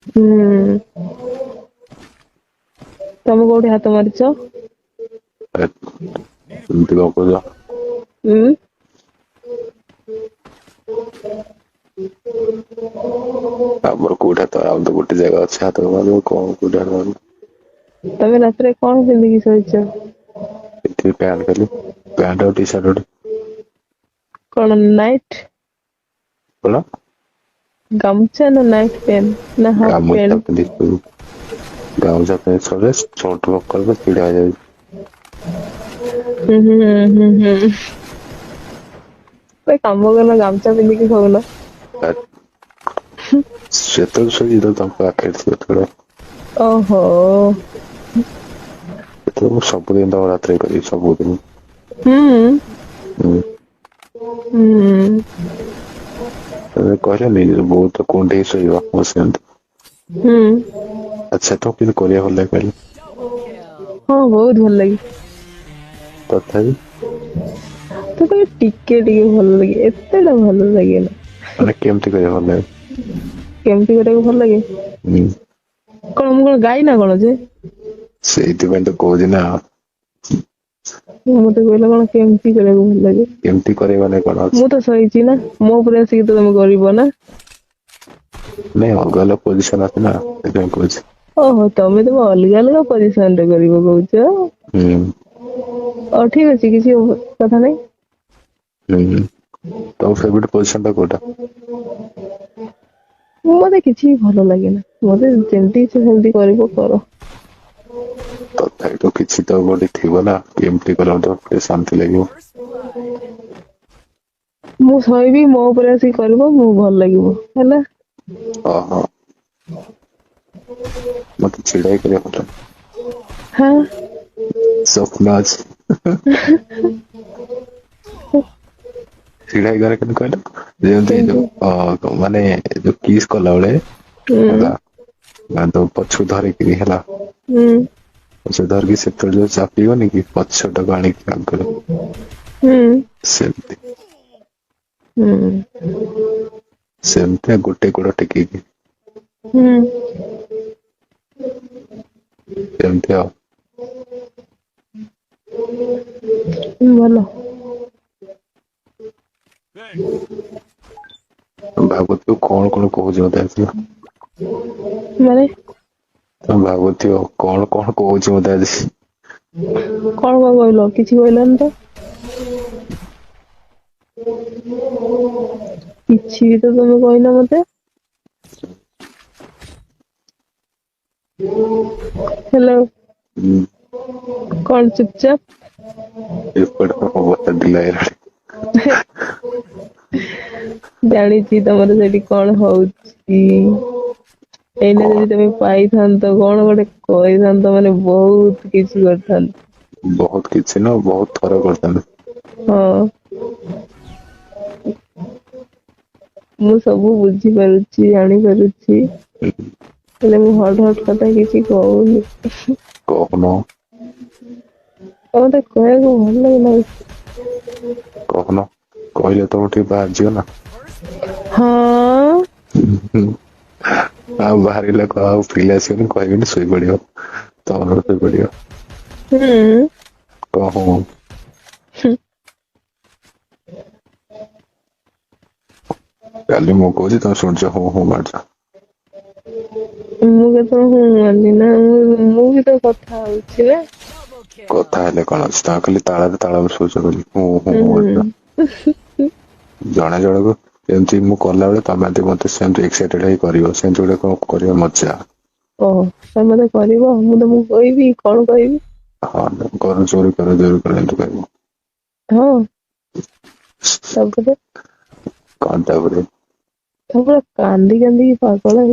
ହୁଁ। ତମେ କୋଉଠି ହାତ ମାରିଛ? ଏମିତି କଣ କହୁଛ? ଉଁ। ଆମର କୋଉଠି ହାତ ଆମର ତ ଗୋଟେ ଜାଗା ଅଛି ହାତ ମାରିବାକୁ କଣ କୋଉଠି ହାତ ମାରିବୁ। ତମେ ରାତିରେ କଣ ପିନ୍ଧିକି ଶୋଇଛ? ଏଠି ପ୍ୟାଣ୍ଟ ଖାଲି ପ୍ୟାଣ୍ଟ ଆଉ ଟି ସାର୍ଟ ଗୋଟେ। କଣ ନାଇଟ୍? କଣ? ଗାମୁଛା ନା ନାଇଟ୍ ପ୍ୟାଣ୍ଟ ନା ହାଫ୍ ଗାମୁଛା ପ୍ୟାଣ୍ଟ? ପିନ୍ଧିକି ଶୋଇବୁ ଗାମୁଛା ପିନ୍ଧିକି ଶୋଇଲେ ଚୋଟ ପୀଡା ହେଇଯାଉଛି। ହୁଁ ହୁଁ ହୁଁ ହୁଁ ହୁଁ। ଗୋଟେ କାମ କରୁନ ଗାମୁଛା ପିନ୍ଧିକି ଶୋଉନ। ସେତେବେଳେ ଶୋଇବି ଯେତେବେଳେ ତମ ପାଖରେ ଥିବ ସେତେବେଳେ। ଓହୋ। ସେତେବେଳେ ମୁଁ ସବୁଦିନ ତମ ରାତିରେ କରିବି ସବୁଦିନ। ହୁଁ। ହୁଁ। ହୁଁ। ତମେ କହିଲନି ବହୁତ କୁଣ୍ଢେଇ ଶୋଇବ ମୁଁ ସେମିତି। ହୁଁ। ଆଚ୍ଛା ତମକୁ କେମିତି କରିବା ଭଲ ଲାଗେ କହିଲ? ହଁ ବହୁତ ଭଲ ଲାଗେ। ତଥାପି? ତଥାପି ଟିକେ ଟିକେ ଭଲ ଲାଗେ ଏତେଟା ଭଲ ଲାଗେନା। ମାନେ କେମିତି କରିବାକୁ ଭଲ ଲାଗେ? କେମିତି କରିବାକୁ ଭଲ ଲାଗେ? ହୁଁ। କଣ ମୁଁ କଣ ଗାଈ ନା କଣ ଯେ ସେଇଥିପାଇଁ ତ କହୁଛି ନା। ମତେ କହିଲ କଣ କେମିତି କରିବାକୁ ଭଲ ଲାଗେ? କେମିତି କରିବା ମାନେ କଣ ଅଛି ମୁଁ ତ ସହିଛି ନା ମୋ ଉପରେ ଆସିକି ତ ତମେ କରିବ ନା। ନାଇଁ ଅଲଗା ଅଲଗା ପୋଜିସନ ଅଛି ନା ସେଥିପାଇଁ କହୁଛି। ଓହୋ ତମେ ତମ ଅଲଗା ଅଲଗା ପୋଜିସନ ରେ କରିବ କହୁଛ। ହୁଁ। ହଉ ଠିକ ଅଛି କିଛି କଥା ନାଇଁ। ହୁଁ ତମ ଫେବରେଟ ପୋଜିସନ ଟା କୋଉଟା? ମତେ କିଛି ବି ଭଲ ଲାଗେନା ମତେ ଯେମିତି ଇଚ୍ଛା ସେମିତି କରିବ କର। ତଥାପି ତ କିଛି ତ ଗୋଟେ ଥିବ ନା ଏମିତି କଲେ ମତେ ଟିକେ ଶାନ୍ତି ଲାଗିବ। ମୁଁ ଶୋଇବି ମୋ ଉପରେ ଆସିକି କରିବ ମୁଁ ଭଲ ଲାଗିବ ହେଲା। ଓହୋ। ମତେ ଛିଡା ହେଇ କରିବାକୁ ଭଲ ଲାଗେ। ହଁ। ସ୍ୱପ୍ନ ଅଛି। ଛିଡା ହେଇଗଲେ କେମିତି କହିଲ ଯେମିତି କେମିତି ଯୋଉ ଅ ମାନେ ଯୋଉ କିସ୍ କଲା ବେଳେ ହୁଁ ହେଲା ନା ତ ପଛକୁ ଧରିକିରି ହେଲା। ହୁଁ। ପଛକୁ ଧରିକି ସେତେବେଳେ ଯୋଉ ଚାପିବନି କି ପଛଟାକୁ ଆଣିକି ଆଗରେ ହୁଁ। ସେମିତି। ହୁଁ। ସେମିତିଆ ଗୋଟେ ଗୋଡ ଟେକିକି। ହୁଁ। ସେମିତି ଆଉ। ଭଲ। ଭାବୁଥିବ କଣ କଣ କହୁଛି ମତେ ଆସିକି। ମାନେ? ତମେ ଭାବୁଥିବ କଣ କଣ କହୁଛି ମତେ ଆଜି। କଣ କଣ କହିଲ କିଛି କହିଲନି ତ? କିଛି ବି ତ ତମେ କହିନ ମତେ? ହ୍ୟାଲୋ। ହୁଁ। କଣ ଚୁପଚାପ୍? ଏପଟେ ଅବସ୍ଥା ଢିଲା ହେଇଗଲାଣି। ଜାଣିଛି ତମର ସେଠି କଣ ହଉଛି। ଏଇନା କଣ ଯଦି ତମେ ପାଇଥାନ୍ତ କଣ ଗୋଟେ କହିଥାନ୍ତ ମାନେ ବହୁତ କିଛି କରିଥାନ୍ତ। ବହୁତ କିଛି ନା ବହୁତ ଥର କରିଥାନ୍ତି। ହଁ। ମୁଁ ସବୁ ବୁଝିପାରୁଛି ଜାଣିପାରୁଛି। ହେଲେ ମୁଁ ହଟ୍ ହଟ୍ କଥା କିଛି କହୁନି। କହୁନ। ଆଉ ମତେ କହିବାକୁ ଭଲ ଲାଗୁନି। କହୁନ କହିଲେ ତ ଟିକେ ବାହାରିଯିବ ନା। ହଁ। ଆଉ ବାହାରିଲା କ ଆଉ ଫିଲ୍ ଆସିବନି କହିବିନି ଶୋଇପଡିବ। ତମର ଶୋଇପଡିବ ହୁଁ। କହ ହଁ। ହୁଁ। କାଲି ମୁଁ କହୁଛି ତମେ ଶୁଣୁଛ ହୁଁ ହୁଁ ମାରୁଛ। ମୁଁ କେତେବେଳେ ହୁଁ ମାରିଲି ନା ମୁଁ ବି ତ କଥା ହଉଛି ନା। କଥା ହେଲେ କଣ ଅଛି ତମେ ଖାଲି ତାଳରେ ତାଳ ମିଶଉଛ ଖାଲି ହୁଁ ହୁଁ ହୁଁ ହଉଛ। ଜଣେ ଜଣକୁ ଏମିତି ମୁଁ କଲାବେଳେ ତମେ ମତେ ସେମତି ଏକ୍ସାଇଟେଡ ହେଇ କରିବ ସେମିତି ଗୋଟେ କଣ କରିବ ମଜା। ଓହ ତମେ ମତେ କରିବ ମୁଁ ତମକୁ କହିବି କଣ କହିବି? ହଁ କର ଜୋରେ କର ଜୋରେ କର ଏମିତି କହିବ। ହଁ। ତାପରେ କଣ ତାପରେ? ତମେ ପୁରା କାନ୍ଦି କାନ୍ଦିକି ପାଗଳ ହେଇ